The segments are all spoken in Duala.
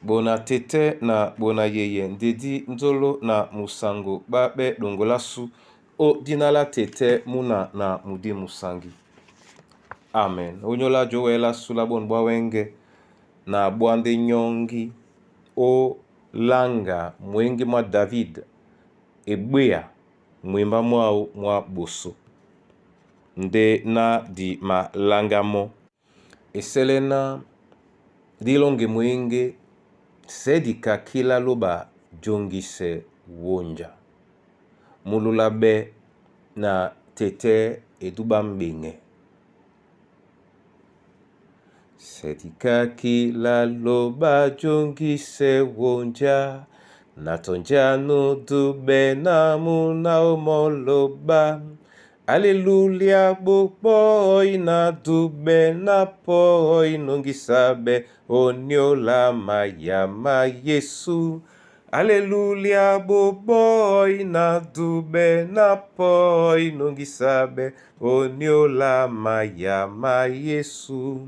Bona tɛtɛ na bona yeye ndedi nzolo na musango ba be dongola su o dina la tɛtɛ muna na mudi musangi. Amen. Onyola jowela su la bonu bwa wenge na bwande nyongi o langa mwenge mwa David ebweya mwemba mwao mwa boso nde na di malanga mo eselena dilonge mwenge sedi kakila loba jongise wonja mulula be na tete eduba mbenge sedi kakila loba jongise wonja na tonjanu dube na muna omoloba Alelulia bopoi na dube na poi nongisabe oniola mayama Yesu. Alelulia bopoi na dube na poi nongisabe oniola mayama Yesu.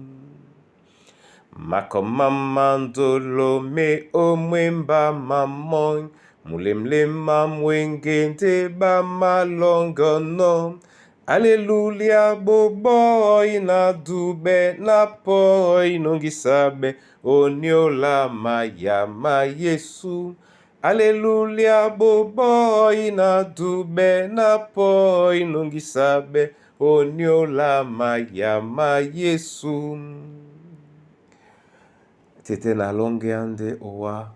Makomama ndolo me omwemba mamon mulemlema mwenge nde bamalongono. Alelulia boboi na dube na poi nongisabe oniola mayama Yesu. Alelulia boboi na dube na poi nongisabe oniola mayama Yesu. Tete na longe ande owa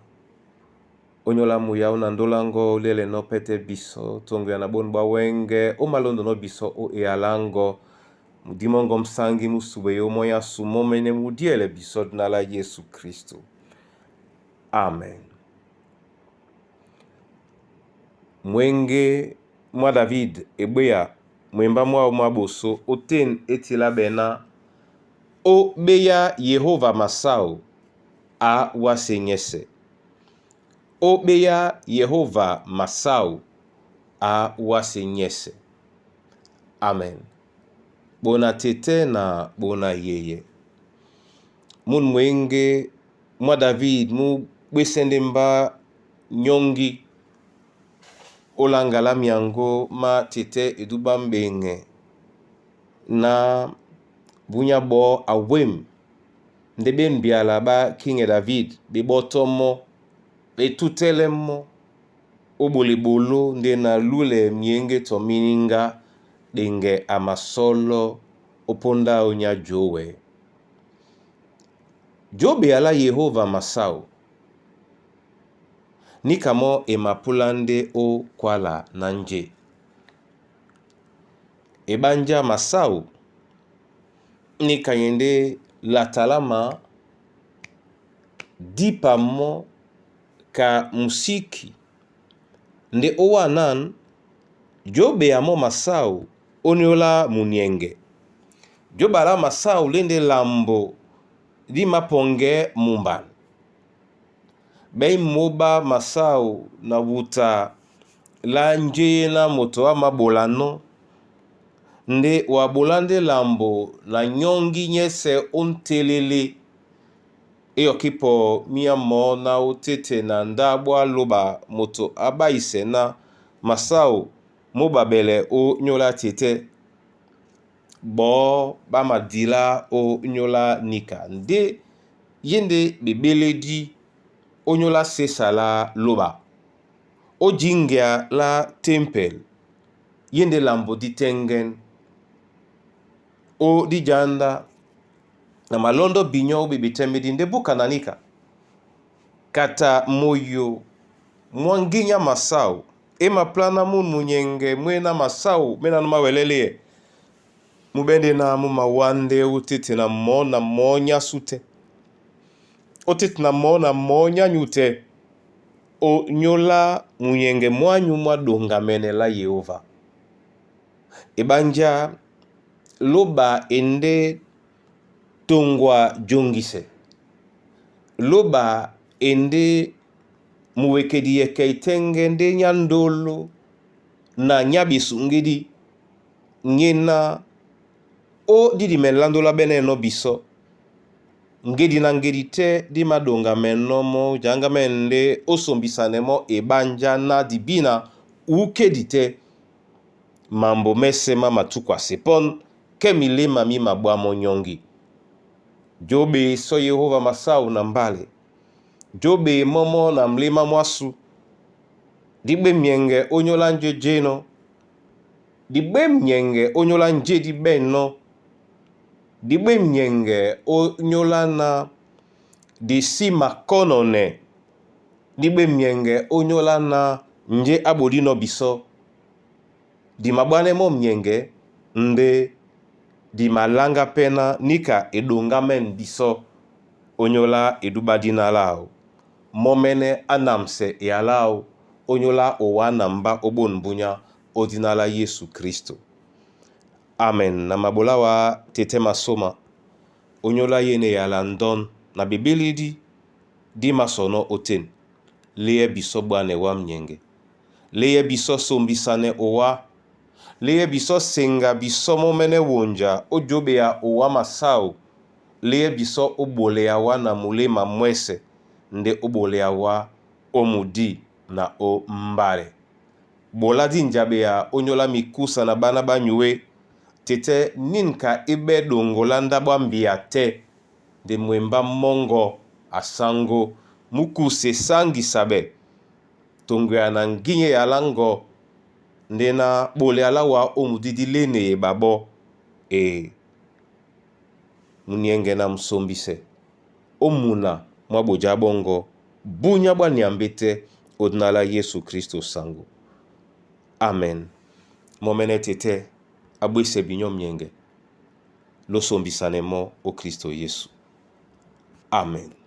onyola muya una ndolango lele no pete biso tongo ya na bonu bwa wenge o malondo no biso o ealango mudimongo msangi musube yo moya sumomene mudiele biso na la Yesu Kristo. Amen. Mwenge mwa David ebweya mwemba mwao mwa boso oten etila bena o beya Yehova masao a wasenyese. Obeya Yehova masao a wasenyese. Amen. Bona tete na bona yeye. Mun mwenge mwa David mu bwesende mba nyongi olangala miango ma tete eduba mbenge na bunya bo awem nde be mbiala ba kinge David bebotomo betutelemo obolebolo nde na lule mienge to mininga denge amasolo oponda onya jowe. Jobe ala Yehova masao nikamo emapulande o kwala na nje. Ebanja masao nikayende latalama dipamo ka musiki nde owanan jobe amo masao oniola munienge. Jobala masao lende lambo di maponge mumban. Bei moba masao na wuta la nje na moto amabolano nde wabola nde lambo na nyongi nyese ontelele eyoki po mia mo na otete na ndabwa loba moto abaise na masao mobabele o nyola tete bo bamadila o nyola nika nde yende bebeledi onyola sesala loba ojingia la tempel yende lambo ditengen o dijanda na malondo binyo bebitembedi nde buka nanika kata moyo mwanginya masao emaplana mun munyenge mwena masao mena mawelele mubende na mu mawande utete na mo na monya sute otete na mo na monya nyute o nyola munyenge mwanyu mwadongamene la Yehova ebanja loba ende tongwa jongise loba ende muwekedi yeke itenge nde nyandolo na nyabisungedi ngena o didi melandola bene no biso. Ngedi na ngedi tɛ́ dí maɗoŋgamɛnɔ́ mɔ́ jǎŋgámɛ́nɛ ndé ó sombisanɛ mɔ́ eɓánjá ná dibína úkédi tɛ́. Mambo mɛ́sɛ̄ má matúkwasɛ pɔ́n kɛ́ miléma mí maɓwá mɔ́ nyɔ́ŋgi. Jóɓe sɔ́ Yehova masáu na mbálɛ. Jóɓe mɔ́mɔ́ na mléma mwásû. Di ɓé myɛŋgɛ ónyólá njéjénɔ́. Di ɓé myɛŋgɛ ónyólá njé dí ɓɛ̂nnɔ́. Di ɓé myɛŋgɛ ónyólá ná di sí makɔ́nɔnɛ. Di ɓé myɛŋgɛ ónyólá ná njé á ɓodínɔ̄ bisɔ́. Di maɓwánɛ́ mɔ́ myɛŋgɛ ndé di maláŋgá pɛ́ ná níka e ɗoŋgámɛ́n bisɔ́ ónyólá edúɓá díná láō. Mɔ́mɛ́nɛ́ á namsɛ eya láō ónyólá owá na mbá ó ɓôn búnyá ó dina lá Yésu Kristo. Amen. Na mabolá wá tetɛ́ masóma ónyólá yéne eyala ndɔ́n na bebélídí dí masɔnɔ́ ótên. Léyɛ́ bisɔ́ ɓwánɛ wá myɛŋgɛ. Léyɛ́ bisɔ́ sombisanɛ owá. Léyɛ́ bisɔ́ seŋga bisɔ́ mɔ́mɛ́nɛ́ wonja ó jóɓea owá masáu. Léyɛ́ bisɔ́ ó ɓolea wá na muléma mwɛ́sɛ̄ ndé ó ɓolea wá ó mudí na ó mbálɛ. Ɓola dí njaɓea ónyólá mikúsa na ɓána ɓá nyué tetɛ́ nînka é ɓɛ́ ɗoŋgo lá ndáɓo á mbia tɛ́ nde mwembá mɔ́ŋgɔ a sáŋgó mú kúsɛ sáŋgisaɓɛ toŋgoya na ŋgínya eyalá ŋgɔ ndé ná ɓolea lá wá ó mudí dí léne yeɓa ɓɔ́ e muniɛŋgɛ na musombisɛ ó muna mwá ɓojá ɓɔ́ŋgɔ̄ búnyá ɓwá nyambé tɛ́ ó dina lá Yésu Kristo saŋgó. Amen. Mɔ́mɛ́nɛ́ tetɛ́ á ɓwésɛ binyɔ́ myɛŋgɛ lósombisanɛ mɔ́ ó Kristo Yesu. Amen.